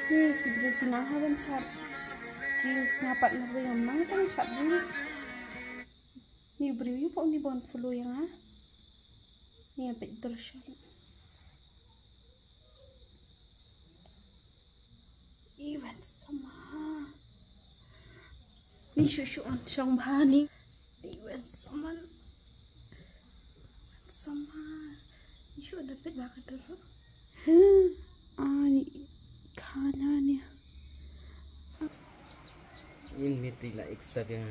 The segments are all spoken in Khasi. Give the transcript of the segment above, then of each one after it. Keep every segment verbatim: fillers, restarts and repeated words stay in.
Ki briew ki nang hap ban chat reels, nga pat nga briew ngam nang tang chat reels. Ni briew ïa pok ni ban follow ïa nga. Ni ïa peit dur shon. Even sama. Ni shu shu an shong bha ni. Even sama. Sama. Ni shu da peit ba ka dur. Ani khana ni. In miti la iksa bia.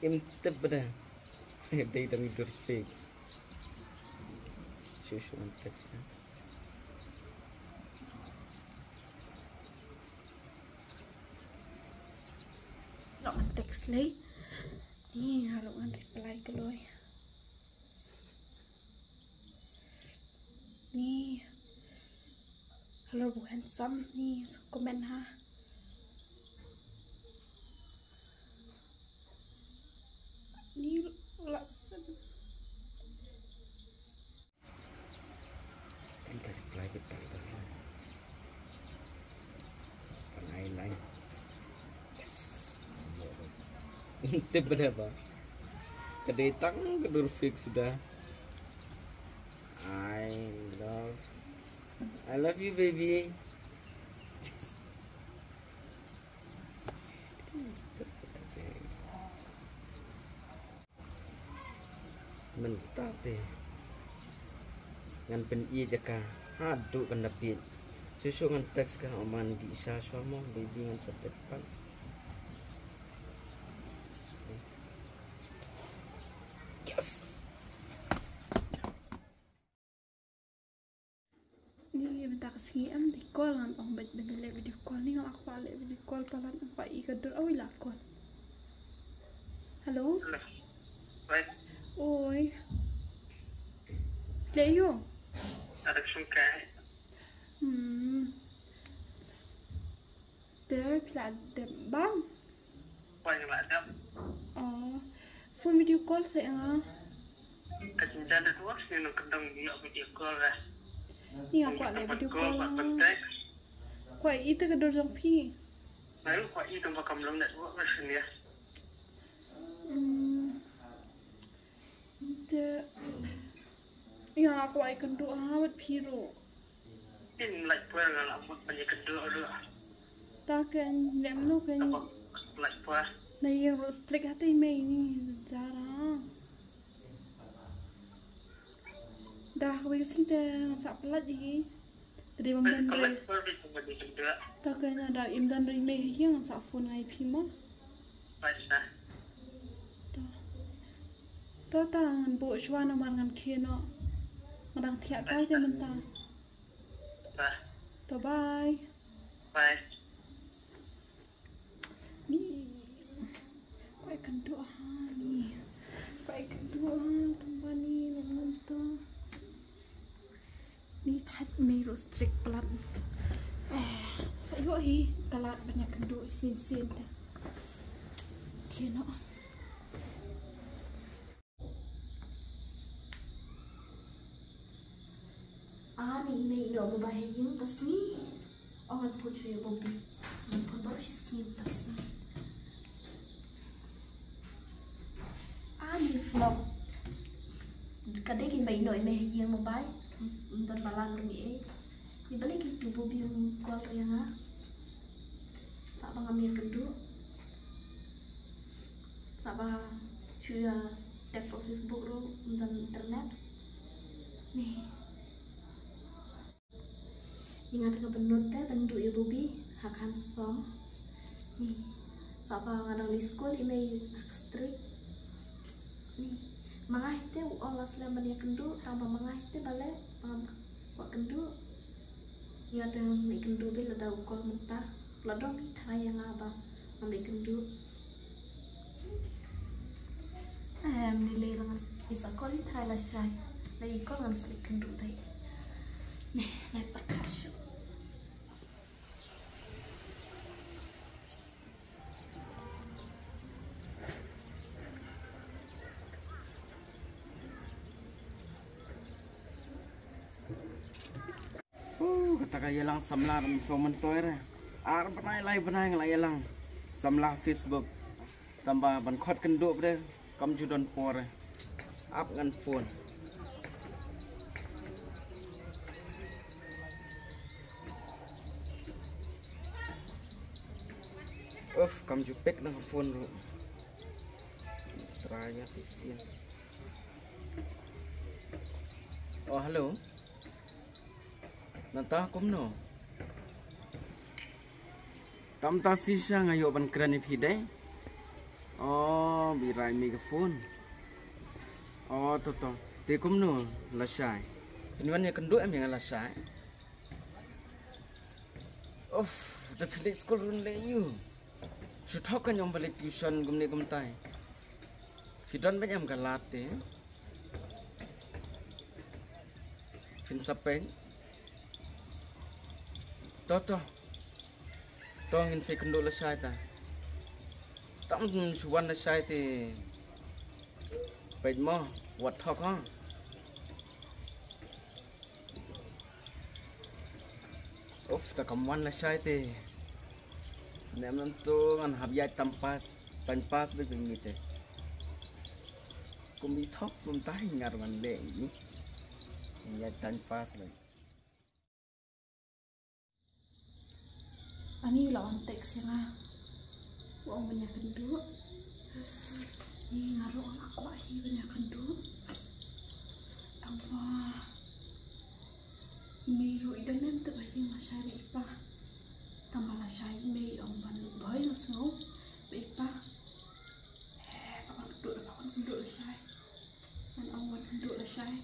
Im tip bada. Dei dang dur fake. Shu shu an text. Lok ngan text lei. Ni nga lok ngan reply kloi. Ni. Hello bu handsome ni, comment ha. Ni la sen. Kan ka reply bit tal tal. Setengah lain. Yes. Tip bada ba. Ka dei tang ka dur fake suda. I love, I love you, baby. Mynta te ngan pyn-i ïa ka haduh kan da peit. Shuh shuh ngan text ka, oh man, dih sha shuwa mo, baby, ngan sa text pat. Yes. Ni mynta ka sngi em dei call, ngan ong bad ban leh video call. Ni nga la kwah leh video call palat, nga kwah i ka dur. Oi, la call. Hello. Hello. Oi. Oi. Leh ïu. Ada sungkai. Hmm. Te phi la dep bam? Phi la dep. Oh. Phone video call sa nga. Ka jingjan network sini nang kendang dia video call lah. Ni nga kwah leh video call. Kwah ïa ka dur jong phi. Nai kwah ïa ka ba kam long network lah sini ya. Hmm. Te ïa nga kwah ïakynduh ha wad phi ruh. Kin lait pwer nga la mut ban ïakynduh ruh. Ta ken lem no ken. Lait pwer. Na ïing ruh strict ha te mei ni jara. Da kawei ka sngi te ngan sa pynlait ïa ki. Te dei bym don re. Ta ken da im don re mei ïa ngan sa phone ngai phi mo. Paisa. To. To ta ngan buh shuwa namar ngan khie noh. Nga dang thiah kai te mynta. Bye. To bye. Bye. Ni. Kwah ïakynduh ha ni. Kwah ïakynduh ha tang ba ni ngan to. Ni thait mei ruh strict palat. Eh, sa ïoh hi ka lad ban ïakynduh sien sien te. Khie noh. Ani mei ïoh mobile ha ïing ta sngi. Ong ngan phone shuwa ïa Bobby. Ngan phone baroh shi sngi ta sngi. Ani vlog. Ka dei ki mei ïoh mei ha ïing mobile. Ym don ba lam ruh mei. Ïa balei ki tu Bobby ym call ruh ïa nga. Sa ba ngam ïakynduh. Sa ba shu ïa tap ha Facebook ruh ym don internet. Ni. Ïa nga te ka bynnud te ban duh ïa Bobby ha ka hansom. Ni. Sa ba nga dang leit skul i mei ha ka strict. Ni. Ma nga hi te u ong la slem ban ïakynduh, tang ba ma nga hi te balei ba ngam kwah kynduh. Ïa te ngan leit kynduh beit lada u call mynta. La dom hi tharai ïa nga ba ngam leit kynduh. Em, ni lei ngan sa call hi tharai lashai. La i call ngan sa leit kynduh dei. Ni, lai pyrkhat shuh. Uh, Kata ka ïalang samla ram so myntoi re. Ar bnai lai bnai nga la ïalang samla Facebook. Tangba ban khot kynduh bre kam ju don por re. Ap ngan phone. Uf, kam ju pick na ka phone ruh. Try ïa shisien. Oh, hello. Nangta kumno? Tam ta shisha nga ïoh ban kren ïa phi dei. Oh, bi rai mi ka phone. Oh, to to. Te kumno lashai? Phin wan ïa kynduh em ïa nga lashai? Of, da phi leit skul run leh ïu. Shu thok ka ñiong ba leit tuition kumne kumtai. Phi don bad em ka lad te. Phin sa peit. To to. To ngin sa ïakynduh lashai ta. Tam shu wan lashai te. Peit mo, wat thok ha. Uf, ta kam wan lashai te. Nem nem to ngan hap ïaid time pass, time pass bad bad ngi te. Kum i thok kum ta hi ngar ngan leh i. Ïaid time pass bad. Ani la wan text ïa nga. Ong ban ïakynduh. Ni nga ruh nga kwah hi ban ïakynduh. Tangba mei ruh i don em te ba ïing lashai ba i pa. Tangba lashai mei ong ban lut bhoi nga sngew ba i pa. Eh, ba wan kynduh, ba wan kynduh lashai. Ngan ong wan kynduh lashai.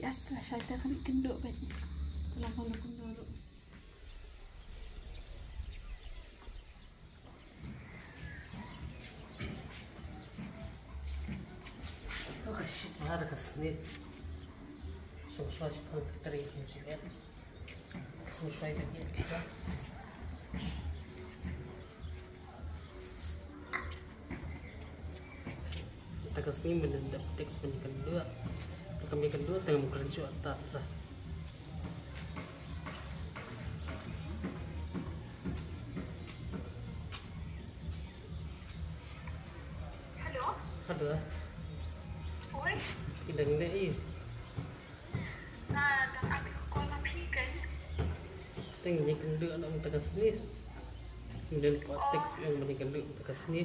Yes, lashai te kan kynduh bad. Telah kan kynduh. Ka shit ma da ka snit. Shong shwa shi pang sa tari shong shi et. Shong shwa ka et kita. Ta ka snit mynta da text mynta kan dua. Ka mynta kan dua tengah mukran shwa ta. Hello. Hello. Oi. Ki dang leh i. Nga dang ap ïa ka call ma phi kan. Te ngi kynduh na mynta ka sngi. Ngi dang kwah text ïa ngi kynduh mynta ka sngi.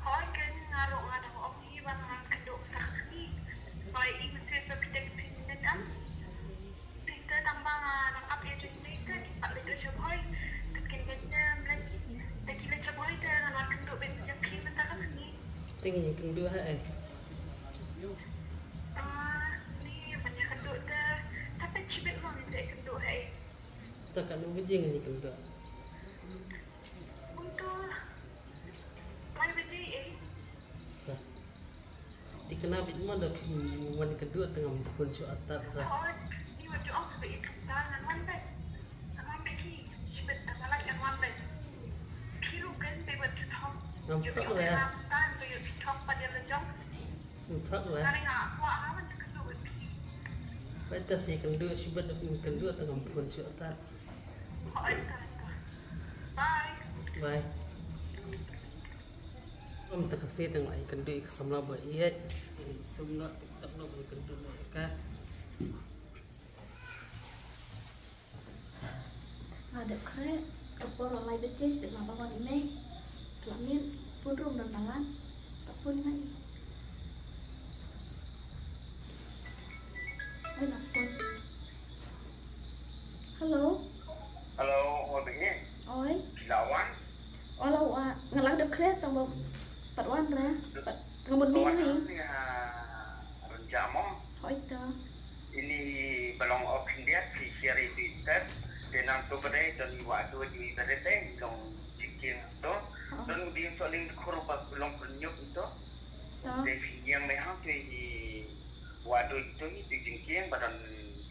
Hooid kan, nga ruh nga dang ong ïa i ba ngan kynduh mynta ka sngi. Ba i mynta sa phi text phi mynta kan. Phi te tang ba nga nang ap ïa jong phi te ki pat leit sha bhoi. Te kin leit ne em leit. Te ki leit sha bhoi te nga nang kynduh bad ïa phi mynta ka sngi. Te ngi kynduh ha eh. Ah, ni ban ïa kynduh te. Te peit shibit mo ngi te kynduh ha eh. Te katno baje ngi kynduh? Kumto lai baje eh. Te kane bad ma da phi wan kynduh te ngam phone shuh artat ra. Hooid, ni wan ju ong ba i kynduh ngan wan bad. Ngan wan bad ki, shibit tang ma lait ngan wan bad. Phi ruh kan te wan ju thok. Ngam thok ra. Ngam thok ra. Ngam thok ra. Nga ring nga kwah nga wan kynduh bad phi. Bai ta sa kynduh shibit da phi kynduh te ngam phone shuh artat. Hooid ta ta. Bye. Bye. Ym ta ka sngi tang ai kynduh ïa ka samla ba ïeit. Sum noh TikTok noh ba kynduh noh ïa ka. Nga dep khreh ka por la lai baje sdang ma ba wan i mei. Khlem miet phone ruh ym don ba lan. Sa phone i mei. Ai na phone. Hello. Hello, oi bnai. Oi. Phi la wan? Oi la wan. Nga la dep khreh tang ba pat wan re. Pat nga mut mih hi. Nga rynjam mo. Hooid to. Ini ba long of India phi share ïa phi tet. Te nang to ba dei don i wa to i ba dei te long chicken to. Don ding to ling khur ba long pynñiuh to. To. Te phi ïeng me hang to i. Tuni ti jingkieng ba don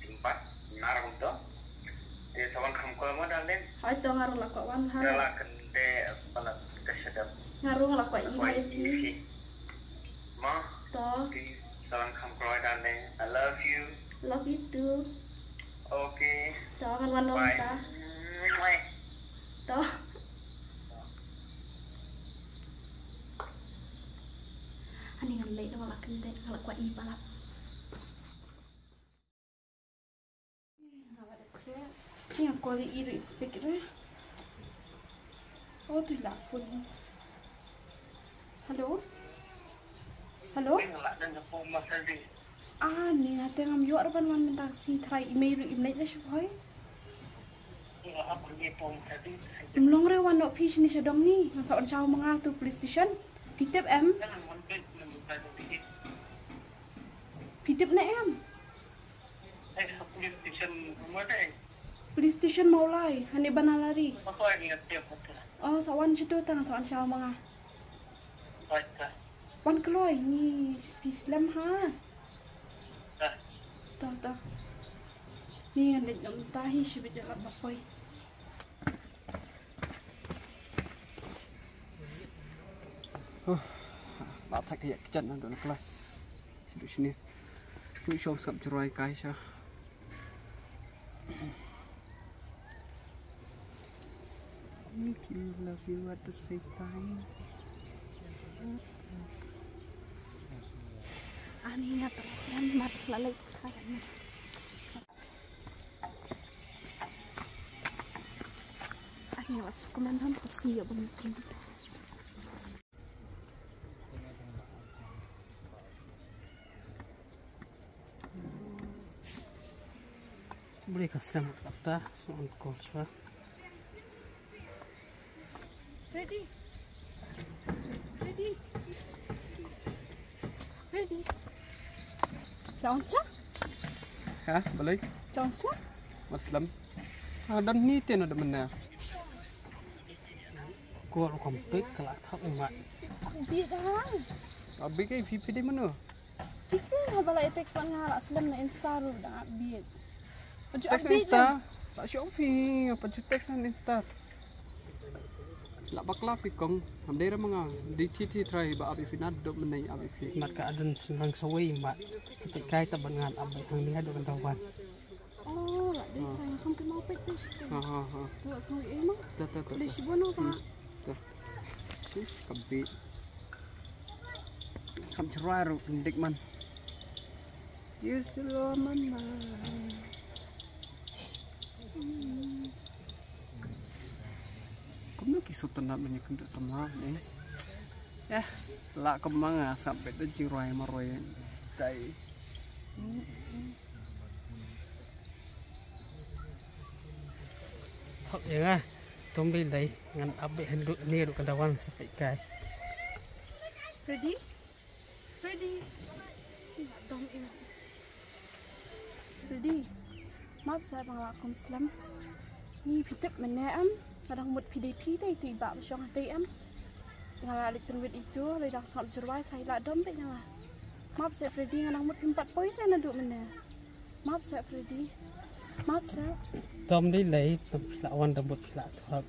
jingbat nar kumto. Te sa wan kham ko mo, darling. Hoi to, nga ruh la kwah wan ha. Nga la kynde ba la ka shadap. Nga ruh nga la kwah i ba i phi. Ma. To. Please, sa wan kham ko, darling. I love you. Love you too. Okay. To, ngan wan nong ta. Bye. To. Ani ngan leh, nga la kynde, nga la kwah i palat. Nga la kynde. Ni nga call i ri pick re. Oh, tu la phone. Hello? Hello? Ani nga te ngam ïoh ruh ban wan mynta ka sngi, trai i mei ruh im leit re shuh hoi. Im long re wan noh phi shini sha dong ni, ngan sa wan shaw ma nga tu police station. Phi tip em? Phi tip ne em? Police station Mawlai, hane Banalari. Oh, sa wan shitu tang, sa wan shaw ma nga. Wan kloi ni, phi slem ha. To, to. Ni ngan leit noh mynta hi, shibit ïa la ba poi. Huh, la thak ïa kjat na don klas. Shu shini. Shu shong sngap jroi kai sha. Make you love you at the same time. Ani nga terus yang mat lalai. Ani was kuman ham kasi ya bang. Boleh ka slem ka ta, so on call swa. Freddy. Freddy. Freddy. Chaun sla? Ha, balai? Chaun sla? Maslam. Ah, dan ni tena da mana. Ko lo kompek kala thak umat. Bi dah. Abi kai fi fi di mana? Ki kren haba la text wan nga la slem na Insta ruh dang update. Paju update Insta. La shu phi paju text na Insta. La bakla phi kong. Ham dei ra ma nga. Di thi thi trai ba abi phi nat dok menai abi phi. Mat ka adan senang sawei mat. Seti kai ta ban ngan abi hang ni hadu kan tawan. Oh, la dei trai nga kham kynmaw peit te shite. Ha ha ha. Nga la sngewthuh ei ma. Ta ta ta. Dei shibun ba. Ta. Sis, ka bih. Sam chrai ruh pyndik man. You still on my mind. Kumno ki sut tynat mynne kynduh samla ne. Yah, la kumba nga sap beit da jingrwai marwai jai. Thok ïa nga, tum dei dei ngan ap beit hynduh ne ruh kan da wan sa peit kai. Freddy? Freddy. Dom ïa. Freddy. Map sa ba nga la kum slem. Ni phi tip mynne em, nga dang mut phi dei phi dei te i bah ba shong hatei em. Nga la leit pynwit itu, lei dang sngap jyrwai, sa i la dom beit ïa nga. Map sa Freddy, nga dang mut phim pat poi te naduh mynne. Map sa Freddy. Map sa. Tom dei lei, tom phi la wan dang mut phi la thok.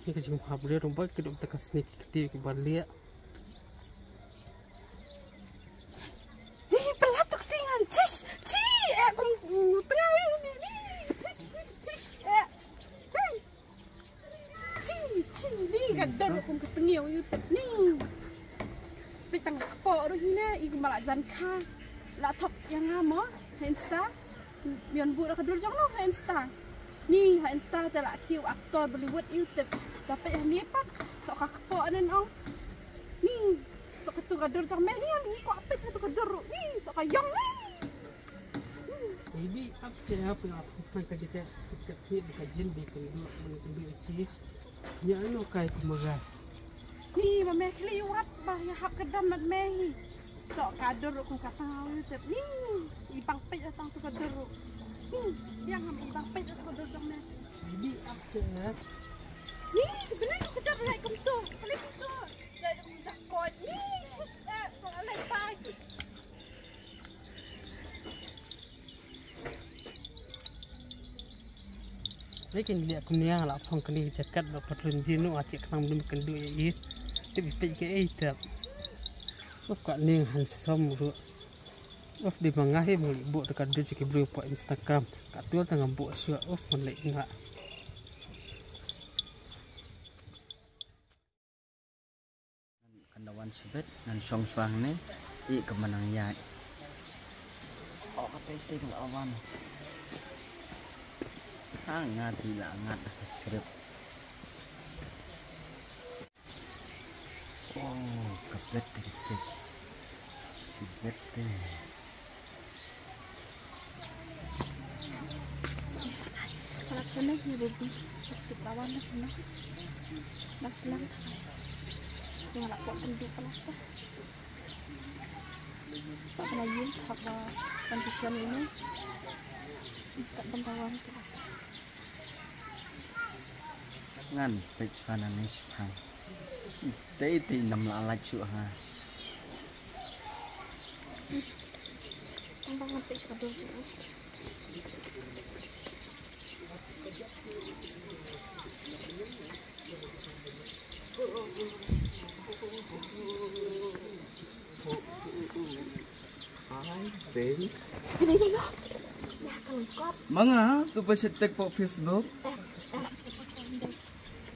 Ni ka jingmut ha briew ruh ba ki dum ta ka sneak ki kti ki ba liah. Hi, pelat tu kti ngan. Chish, chi, eh, kum, mm, tengah ni, ni. Chish, chish, chish, eh. Hi. Chi, chi, ni ka dor kum ka tengiew ïa u tep ni. Peit tang ka kpoh ruh hi ne, i kumba la jan kha. La thok ïa nga mo, ha Insta. Mion buh da ka dur jong no ha Insta. Ni ha Insta te la khiew actor Bollywood ïa u tep. Da peit ha ni pat, sok ka kpoh nen ong. Ni, sok ka tu ka dur jong me ni, ni ko peit ha tu ka dur ruh. Ni, sok ka yong ni. Ibi ap che ap la phuphai ka jaka ka sngi ka jin bi kan du ban kan du ki. Nya ano kai kumara. Ni ba me khli wat ba ïa hap ka dan mat me hi. Sok ka dur ruh kum ka tang ïa u tep ni. I bang peit la tang tu ka dur ruh. Ni biang ham i bang peit la tu ka dur jong me. Ibi ap che ap. Ni bini ka jar lai kumto. Bini kumto. Jai da kum jakot ni. Lekin liak kum niang la phong kani jacket ba patlun jinu ati khnang dum kendu e i. Tip i pek ke e tip. Uf ka ning handsome ru. Uf di manga he muli bu dekat du jiki bru po Instagram. Ka tu tengah bu syu uf muli nga. Kan da wan shibit ngan shong shwa hangne i ka manang ïaid. Oh, ka tei tei ka la wan. Ha nga ti la ngat da ka srip. Oh, ka bet te ka cek. Shibit te. Kalap sana ni baby. Tip lawan na sana. Bang selang tak. Yang lak buat kendi kalap ta. Sa kena yun tak ba condition ini. Ikat bentawan tu rasa. Ngan peit shwa na ne shipang. Dei dei nam la lait shuh ha. Tang ba ngan peit shwa dor shuh. Ai, Ben. Kini dei lo. Dah kelengkot. Manga tu ba shet tek pok Facebook. Eh, eh.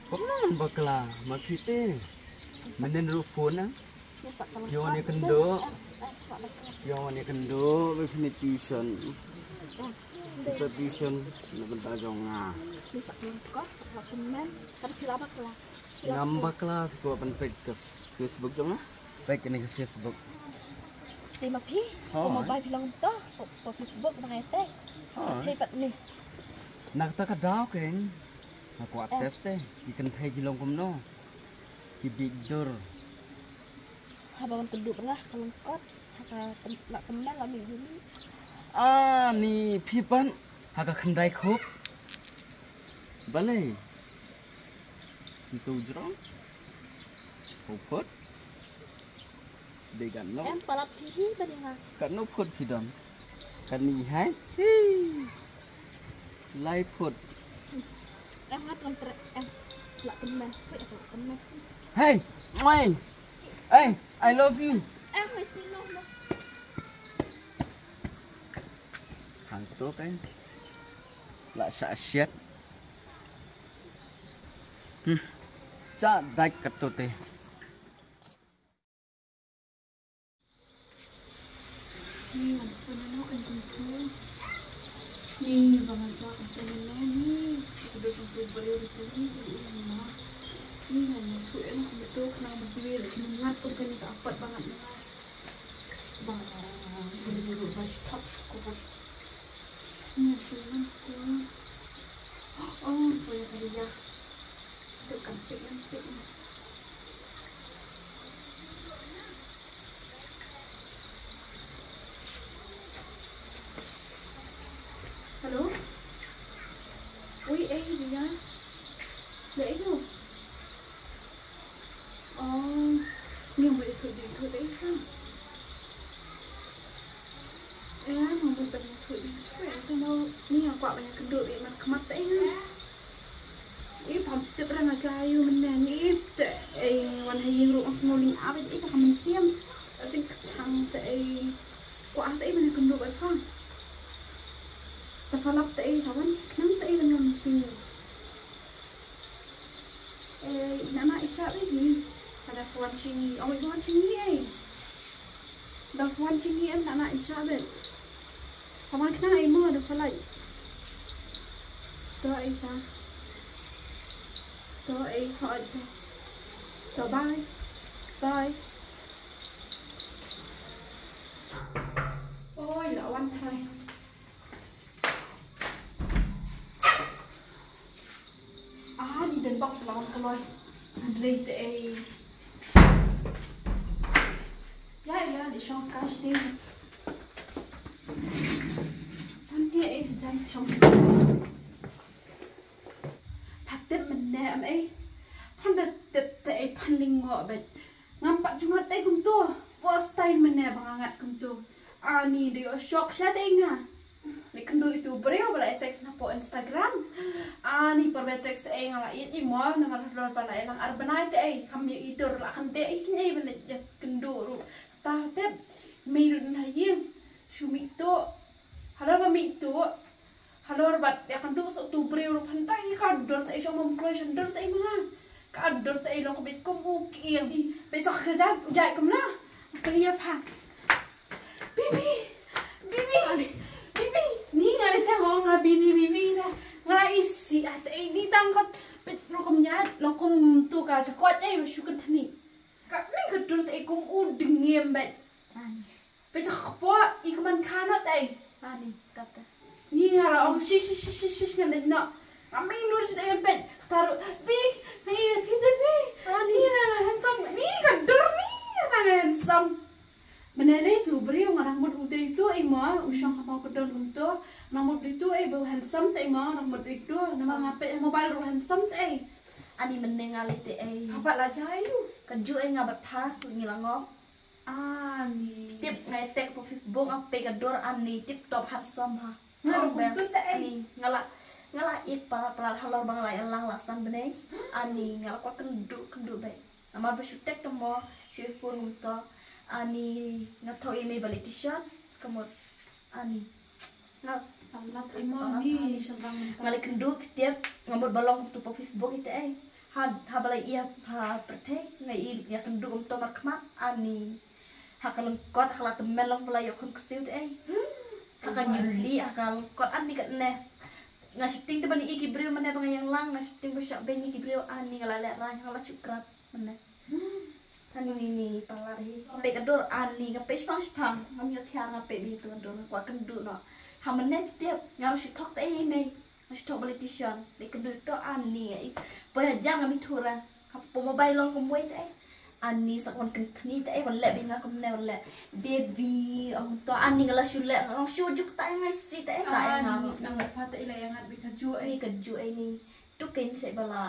Pok nan bakla ma kite. Menen ru phone na. Yo ne kendo. Yo ne kendo. Ba kini tuition. Kita tuition na benta jong nga. Ni sak kelengkot, sak kelengkot men. Kan sila bakla. Ngam bakla ko ban peit ka Facebook jong nga. Peit kane ka Facebook. Te ma phi. Ko mobile phi long to. Ko Facebook ba ngai te. Te pat ni. Na kata ka daw keng. Na ko test te. Ki kynthei ki long kumno. Ki big dur. Haba wan kynduh bengah ka lengkot. Ha ka tem-, la kemel la mi yumi. Ah, ni phi pan. Ha ka khyndai khup. Balei. Ki sujrong. Chipopot. Dei gan no. Em palap hi hi ba dei nga. Kan no pot phi dam. Kan ni hai. Hi. Lai pot. Em ngat kon tre em. La temen. Wei la temen. Hey. Mai. Hey, I love you. Em mai si no no. Hang to kan. La sa siat. Hmm. Cha dai kat to te. Ni ngan phone noh kan kumtu. Ni ba nga ja kan phone noh ni. Sudah kumtu balik itu ni jadi ini mah. Ni ngan tu en kumtu kena berdua lagi mengat pun kena tak apat banget mengat. Ba bulu-bulu ba stop syukur. Ni phone tu. Oh, phone tadi ya. Tu kan pik kan pik. Hello? Ui, eh, Rian. Leh ïu. Oh, ni ong ba ïathuh jingïathuh te ha. Eh, ong ba ïathuh jingïathuh te mo ni ong kwah ba ïakynduh ïa man khmat te ha. I pam tip rang aja ïu mynne ni i te ei wan ha ïing ruh ong sngewling ap i ta ka mynsiem. Jingkthang te ei kwah te ei ban ïakynduh ba pam. Ta phalap te ei sa wan khnang sa ei ban wan shngi. Eh, nana i shah beit hi. Ka da ka wan shngi. Ong i ka wan shngi ei. Da ka wan shngi em nana i shah beit. Sa wan khnang ei mo da ka lai. To ei ta. To ei ho ei ta. To bye. Bye. Oi, la wan thai. Ah, ni den bak lawan kaloi. Hynrei te ei. Ya, ya, di shong cash te. Phan ni ei jan shong. Pha tip mynne am ei. Phan da tip te ei phan ling ngo bet. Ngam pat ju ngat ei kumto. First time mynne ba nga ngat kumto. Ani de yo shock sha te nga. Kynduh itu briew ba la text na po Instagram. Ani por ba text ei nga la ïeit i mo namar halor ba la lang ar bnai te ei kam ïa idur la kan te ei kin ei ban ïa kynduh ru. Ta te mi ru na yin shu mi tu. Halor ba mi tu. Halor ba ïa kynduh so tu briew ru phan ta i ka dur te ei shong mom kloi shan dur te ei ma. Ka dur te ei long ko bit kum u kieng. Be sok ka jan u jai kum na. Kali ïa phan. Bibi, bibi, bibi. Ni nga ni tang ong nga bibi bibi da. Nga la isi ah te ni tang kot pet rukum nyat lokum tu ka jakot eh shu kan thani. Ka ni ka dur te kum u dengem bet. Ani. Pet ka po i kuman kano te. Ani, kata. Ni nga la ong shish shish shish shish nga ni no. Ami nur si dengem pet. Taru bi, ni pete bi. Ani na handsome ni ka dur ni na handsome. Mynne dei tu briew nga nang mut u dei tu ei mo u shong ha mo ka don kumto. Nang mut dei tu ei ba handsome te ei mo nang mut dei tu namar nga peit ha mobile ruh handsome te ei. Ani mynne nga lei te ei. Haba la jai u. Ka ju ei nga bat pha ngi la ngop. Ani. Tip nga tek po Facebook nga peit ka dur ani tip top handsome ha. Nga ruh kumto te ei. Ani nga la nga la ïeit pa pa halor ba nga la ïalang la san bnai. Ani nga la kwah kynduh kynduh beit. Namar ba shu tek te mo shu phone kumto. Ani nga thoh ïa mei ba lei t-shirt ka mut. Ani nga Palat ei mo ni sha bang mynta. Nga la kynduh phi tip nga mut ba long kumto po Facebook ite ei. Ha ha ba la ïa ha pyrthei nga ïa kynduh kumto mar khmat ani. Ha ka lyngkot ha ka la tymmen long ba la ïoh khun ksiew te ei. Ha ka nyuli ha ka lyngkot ani katne. Nga shipting te ban ïa ki briew mynne ba nga ïalang nga shipting ba shah beiñ ïa ki briew ani nga la lehrain nga la shu krap mynne. Ani ni ni palat hi. Peit ka dur ani nga peit shipang shipang. Ngam ïoh thiar nga peit beiñ tu ka dur nga kwah kynduh noh. Ha mynne phi tip nga ruh shu thok te ei mei. Nga shu thok ba lei t-shirt lei kynduh to ani ei. Poi hajan ngam ithuh ra. Ha po mobile long kumwei te ei. Ani sa wan kynthni te ei wan leh beiñ nga kumne wan leh. Baby ong to ani nga la shu leh nga ong shu juk ta ei ngai si te ei ta ei nga. Ani nang pha te ei la ïa ngat beiñ ka ju ei. Ni ka ju ei ni. Tu kein sei ba la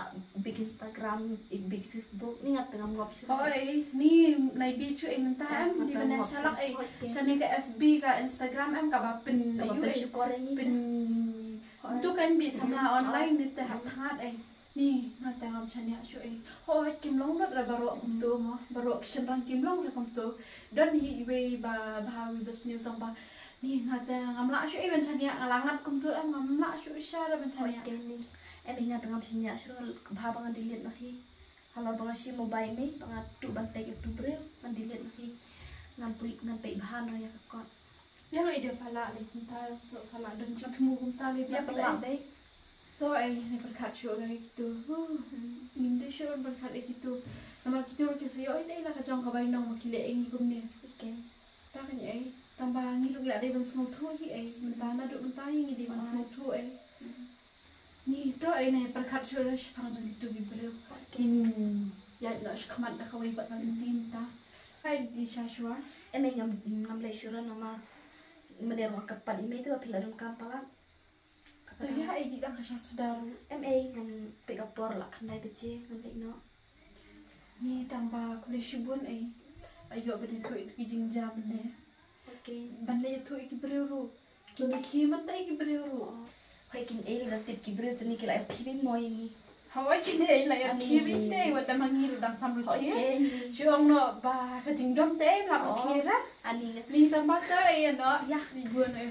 big Instagram, big Facebook ni nga tengam ngop shu. Hoi, ni nai bi chu ei mynta em di bana shalak ei. Kane ka F B ka Instagram em ka ba pyn ka ba yu pyn ei. Shu kor ei ni. Pyn tu kein bi samla online ni te hap thangat ei. Ni nga tengam chania shu ei. Hoi kim long lut ra baroh kumto mo, baroh ki shynrang kim long ra kumto. Don hi iwei ba ba wi ba sniew tang ba Ni nga te ngam lah shuh i ban shaniah, nga la ngat kumtu em, ngam lah shuh sha da ban shaniah. Em i nga te ngam shaniah shuh bha ba nga delete noh hi. Halor ba nga shim mobile me ba nga tuh ban peit ïa utu u briew, ngan delete noh hi. Ngan peit, ngan peit bha noh ïa ka kot. Ïa nga i da phalah lei kumta, so phalah don jingthmu kumta lei. Ïa phalah bei. To ai, ne pyrkhat shuh ïa kitu. Ngim dei shuh ban pyrkhat ïa kitu. Namar kitu ruh ki sa ïoh hi dei la ka jong ka bainong ma ki leh ïa ngi kumne. Ta kane ei, tang ba ngi ruh ngi la dei ban sngewthuh hi ei, mynta naduh mynta hi ngi dei ban sngewthuh ei. Ngi to ei, ne pyrkhat shuh ïa shaphang jong kitu ki briew. Ngin ïaid noh shakhmat da kawei pat ba lynti mynta. Ai di sha shuwa. Em ei ngam, ngam leh shuh namar mynne ruh ka pat i mei te ba phi la donkam palat. To ïa ei, ki dang ka sha suda ruh. Em ei, ngan peit ka por la khyndai baje ngan leit noh. Ni tang ba khublei shibun ei. Aïu ban ïathuh ïa ki jingjia mynne. Ban leit ïathuh ïa ki briew ruh. Kin ïa ki man ta ïa ki briew ruh. Hoi kin ei, la tip ki briew te ni ki la ïa ki bei mo ïa ngi. Hoi kin ei, la ïa ki bei te wat da ma ngi ruh dang sam ruh ki. Shu ong noh ba ka jingdom te ei la ma ki ra. Ani ni tang ba te ei noh. Ni bun ei.